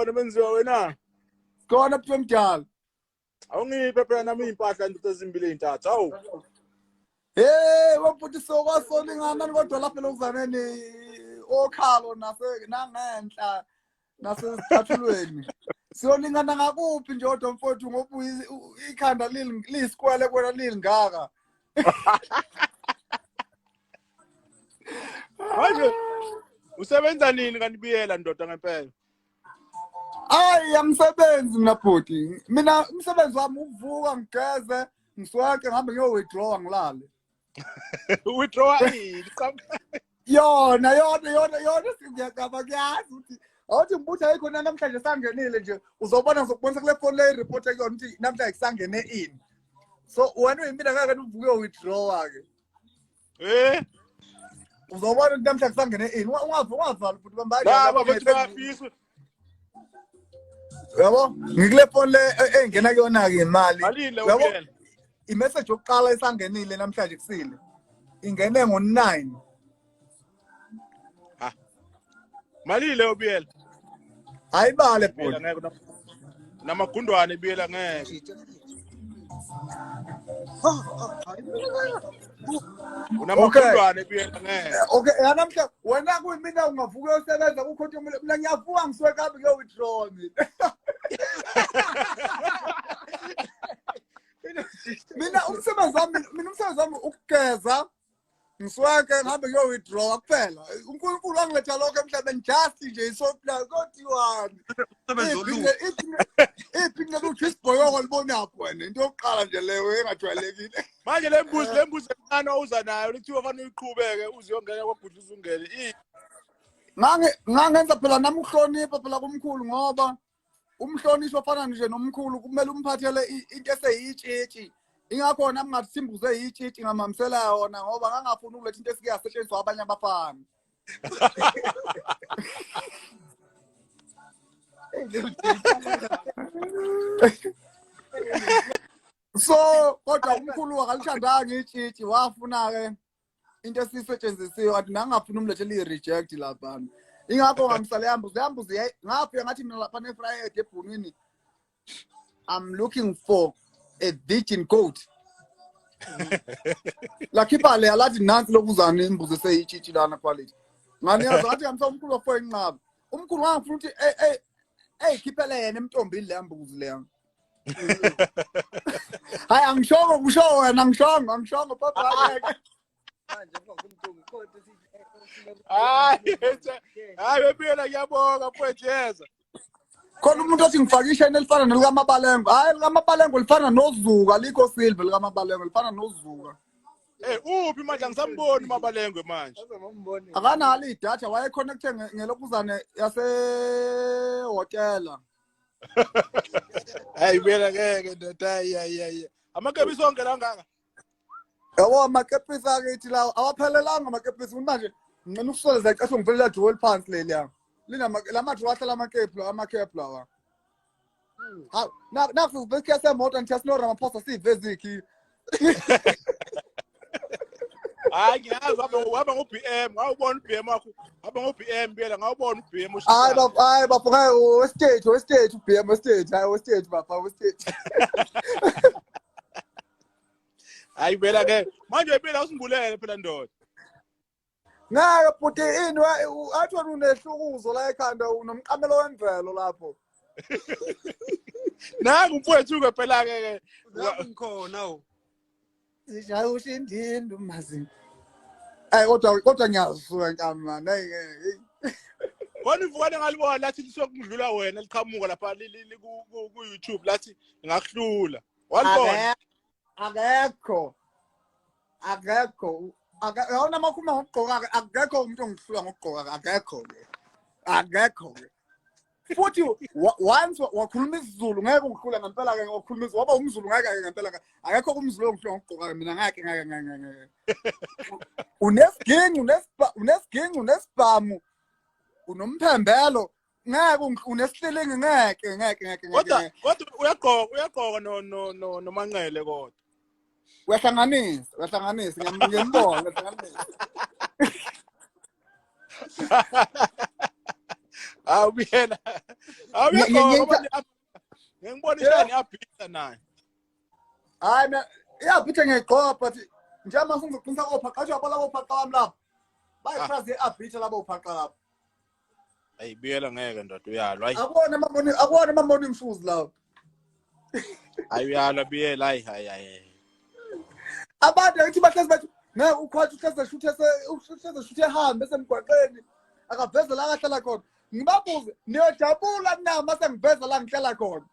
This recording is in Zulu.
Sanibona benziwa wena. Khona bhuti omdala. Awungiphe phela nami iy'mpahla ndoda ezimbili ey'ntathu. Hawu. Hey, wabhuti sokwasolingana kodwa lapha elokuzaneni okhalo nase nangenhla nasesicathulweni. Siyolingana ngakuphi nje kodwa mfowethu ngoba ikhanda liyisikwele kwena lilingaka. Manje usebenza nini kanti biyela ndoda ngempela? Hayi angisebenzi mina bhuti. Mina umsebenzi wami ukuvuka ngigeze, ngiswenke ngihambe ngiyo withdraw ngilale. Withdraw ini? Yona yona yona yona singiyacaba kuyazi ukuthi awuthi ngibutha ayikho namhlanje sangenile nje uzobona ngizokubonisa kule phone le report ekuyona ukuthi namhlanje kusangene ini. So wena uyimina ngeke uvuke uyo withdraw ke. Eh Uzobona ukuthi namhlanje kusangene ini. Ungavali futhi bamba laba bathi bayafisa. Yabo ngikule phone le engena kuyona ke imali. Malile Yabo ubuyela. i-message yokuqala isangenile namhlanje kusile. Ingene ngo-9. Ha. Malile ubuyela. Ayibale Biyela bhuti. ngeke namagundwane biyela ngeke. Unamagundwane biyela ngeke. Okay, yanamhla wena kuyimina ungavuka uyosebenza kukho into mina ngiyavuka ngisuke kabi kuyo withdraw mina. Mina umsebenzi wami mina umsebenzi wami ukugeza ngisweke ngihambe ngiyo withdraw kuphela. uNkulunkulu wangiletha lokho emhlabeni just nje isopla kothiwani. Umsebenzi olula. Iphi nekuthi isibhoyoko libonaphi wena into yokuqala nje leyo engajwayelekile. Manje le mbuzi le mbuzi encane owuza nayo lithiwa fanele uyiqhubeke uze uyongena kwagudla uzungene. I Ngange ngangenza phela nami ukuhlonipha phela kumkhulu ngoba umhlonishwa ofana nje nomkhulu kumele umphathele into eseyitshitshi. Ingakho nami ngathi simbuze yitshitshi ngamamisela yona ngoba ngangafuni ukuletha into esike yasetshenziswa abanye abafana. So kodwa umkhulu akalithandanga itshitshi wafuna ke into esisetshenzisiwe kanti nangafuna umlethela i-reject laphana. Ingakho ngamsale yambuzi yambuzi ngafika ngathi mina lapha ne-Friday ebhunwini I'm looking for a virgin goat. Lakhipha le alathi nansi lokuzana imbuzi eseyitshitshi lana quality. Nganiyazi ngathi ngamsa umkhulu wafo inqaba. Umkhulu wangifuna ukuthi ey ey ey khiphele yena emntombini le mbuzi leya. Hayi angishongo kusho wena angishongo angishongo papa ngeke. Hayi hayi bebiyela ngiyabonga mfowethu yeza. Khona umuntu othi ngifake ishayini elifana nelikaMabalengo. Hayi likaMabalengo lifana noZuka likho silver likaMabalengo lifana noZuka. Eh uphi manje angisamboni uMabalengwe manje. Akanalo idatha wayeconnecte ngelokuzane yasehhotela. Hayi buyela ngeke ndoda hayi hayi hayi. Amakepisi onke la ngaka. Yabo amakepisi akithi lawo awaphelelanga amakepisi manje ngicela ukusoleza cishe ngiphelela draw phansi leliya. Linama lama draw ahlala amakephu lawa amakephu lawa. Hawu nakho sivese semoto ngithi sino Ramaphosa siveze ikhi. Hayi ngiyazi hamba uhamba ngo-BM ngawubona u-BM wakho hamba ngo-BM buyela ngawubona u-BM Hayi bafo hayi bafo hayi westate westate u-BM westate hayi westate bafo westate. Hayi buyela ke manje buyela usingulele phela ndoda. Ngeke bhuti ini athi wena unehlukuzo la ekhanda unomqamelo wemvelo lapho. Nangu mfowethu ke phela ke ke. Lapho ngikhona wo. Sishaya ushindindu mazinga. Ayi kodwa kodwa ngiyazisuka nkami man. Hayi ngeke. Khona ivukane ngalibona lathi lisokudlula wena liqhamuka lapha ku YouTube lathi ngakuhlula. Walibona. Akekho. Akekho. Yawona makhuluma ngokugqoka akekho umuntu ongihlula ngokugqoka akekho ke. Akekho ke. Futhi once wakhuluma isiZulu ngeke ungihlule ngempela ke wakhuluma isiZulu waba umZulu ngeke ke ngempela ke akekho umZulu ongihlula ngokugqoka ke mina ngeke ngeke ngeke ngeke. Unesiginci unesiginci unesibhamu unomphembelo ngeke unesihlilingi ngeke ngeke ngeke Kodwa kodwa uyagqoka uyagqoka no no no nomanqele kodwa. Uyahlanganisa uyahlanganisa ngiyambona uyahlanganisa. Hawu biyela. Hawu uyagqoka Ngengibona ishani abhitha naye. Hayi mina iyabhitha ngiyayigqoka but njengoba sengizoqinisa kophaqa nje yabona kophaqa bami lapho. Bayiphraze i-abhitha labo phaqa lapho. Ayi biyela ngeke ndoda uyalwa ayi. Akubona ama morning akubona ama morning shoes lawo. Ayi uyalwa biyela ayi hayi hayi. Abantu ngithi bahlezi bathi ngeke ukhwathi uhleze eshuthe uhleze eshuthe ehambe esemgwaqeni akaveze la akahlala khona. Ngibabuze niyojabula na mase ngiveza la ngihlala khona.